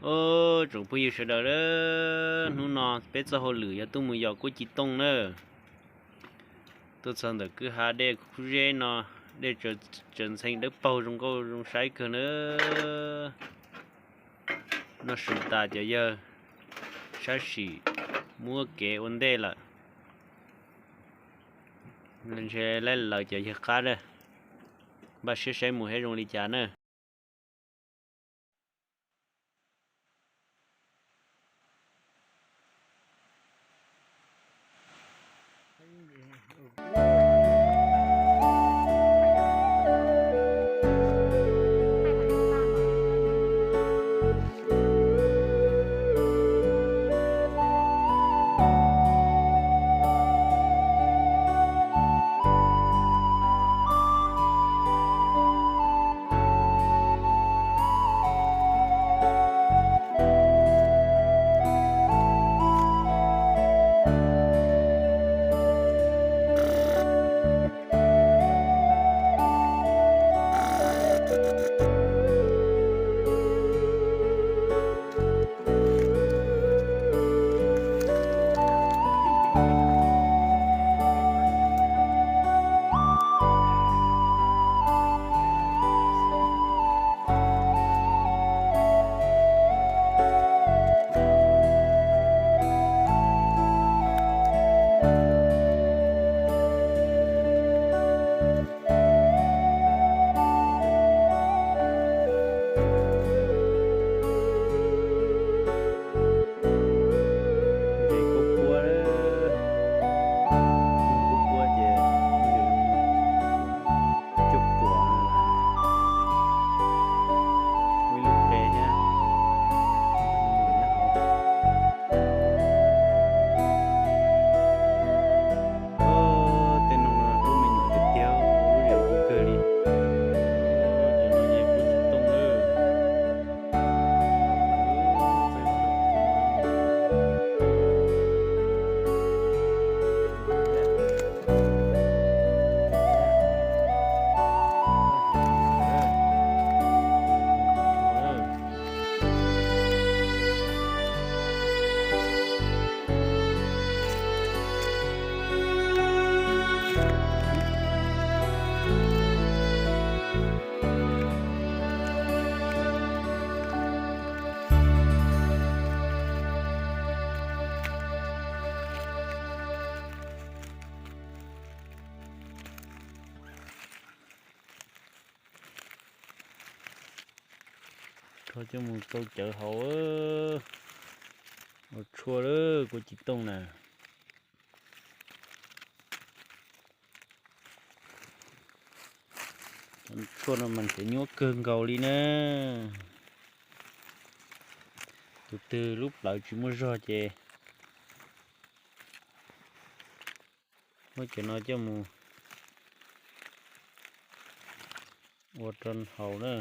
Os, tsoom phooj ywg sawv daws, hnub no peb txoj hauj lwm yog tuaj mus yos kuj ci tooj na. Tuaj txog ntawm kwj ha dej kub zeb no, dej tsaws ntxhee dawb paug zoo nkauj zoo saib kawg na. Noj su tas cov yawg sab sim muab kev ua ntej lawm. Ntshe lawv cov yawg qab na, npaj siab saib mus seb zoo li cas na. Kuv puab, kuv puab ces cuaj puas, muaj ib lub qe thiab, muaj nyob hauv. Tej noog no lub me nyuam tiag tiag, lub zem kub kawg li. Cov no yeej kuj tsis tooj lawm. Rho coj mus rau cawv hauv, ua tshuaj lawm kuj ci tooj na. Cov tshuaj no mas ntev nyuaj kawg nkaus li na. Tus twg lub plawv tsis muaj zog ces muab cov no coj mus ua rau haus na.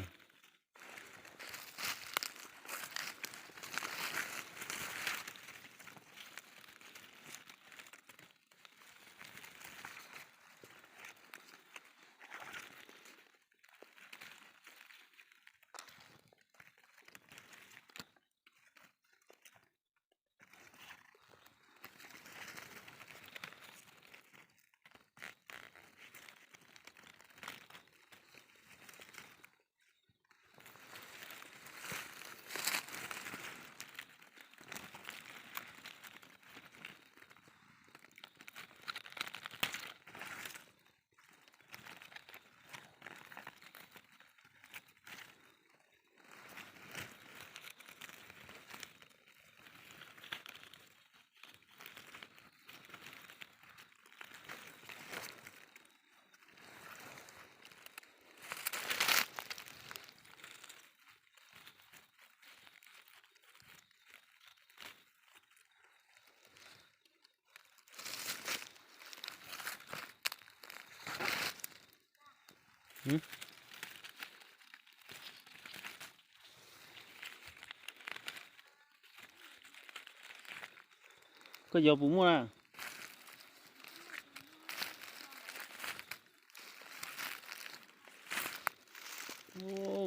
Koj yos puas muaj na?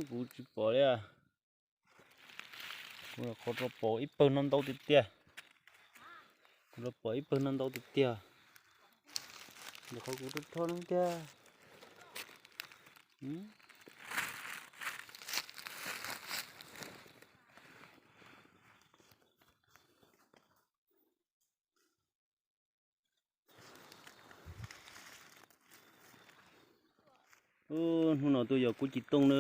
Kuv tsis pom li. Qhov rau pom ib pawg no ntau tiag tiag. Kuv rau pom ib pawg no ntau tiag tiag. Ntawm qhov kuv rau rho no tiag. Hnub no tuaj yos kua ci tooj na.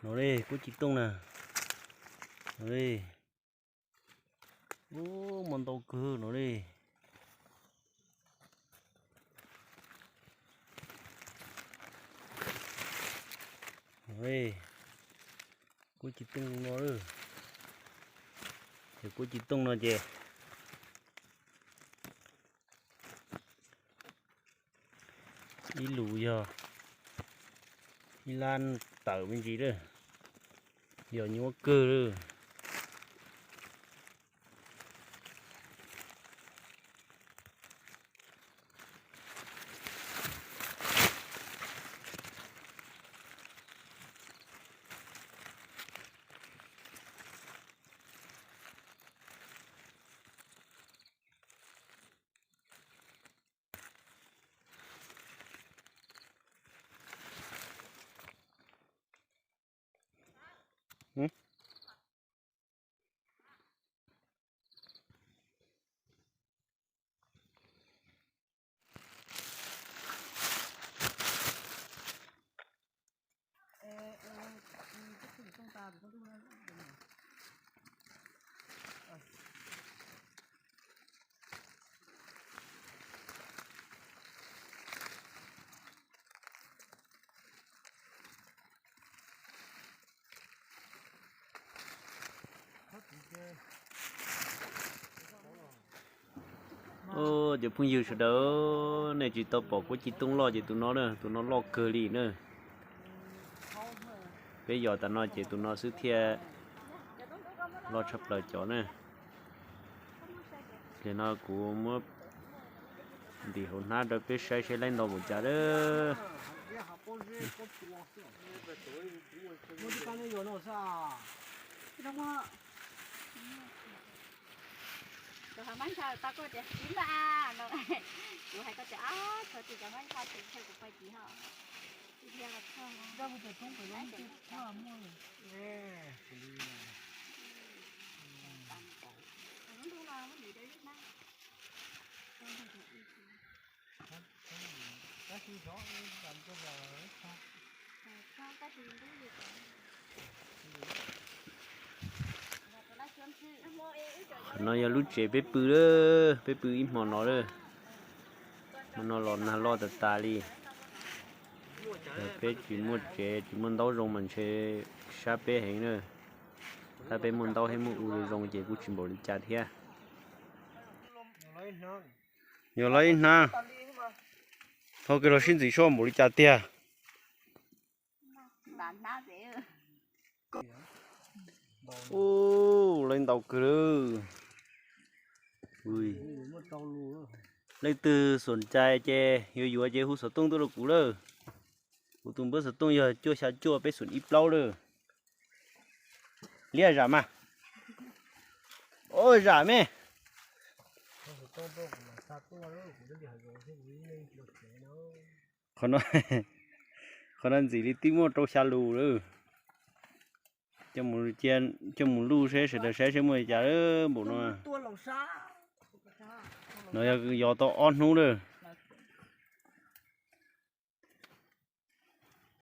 No li kua ci tooj na. No li. Ub, muaj ntau kawg no li. Kuv ci tooj no, ces kuv ci tooj no ces ib lus yog ib lab tawm me ntsis lawm, yog nyuaj kawg lawm. Cov phooj ywg sawv daws, nej tsis tau pom kuv ci tooj loj ces tus no na, tus no loj kawg li na. Peb yos tas no ces tus no xwb thiaj loj tshaj plaws cov na. Ces no kuv muab ntim hauv hnab rau peb saib saib laib ntau npaum cas lawm. Qhov no yog lub tsev peb pw lawm, peb pw ib hmo no lawm. Hmo no los nag loj tas tas li. Peb tsis muaj tsev tsis muaj ntaub zoo mas ntshe sab peb heev na. Tab peb muaj ntaub thiab muaj u zoo ces kuj tsis npaum li cas thiab. Yog lawv ib hnab, thov kawg los sib ntxim soj npaum li cas tiag. Ub, lawv ntau kawg lawm. Leej twg xom cai ces yuav yuav ces hu xov tooj tuaj rau kuv lawm. Kuv tus npawb xov tooj yog cuaj xya cuaj peb xoom ib plaub lawm. Liab zam mas. Oj, zam me. Qhov no ntxim li twb muaj rau xya lus lawm. Coj mus luj seb sawv daws saib seb muaj li cas lawm npaum no. No yog yos tau ob hnub lawm.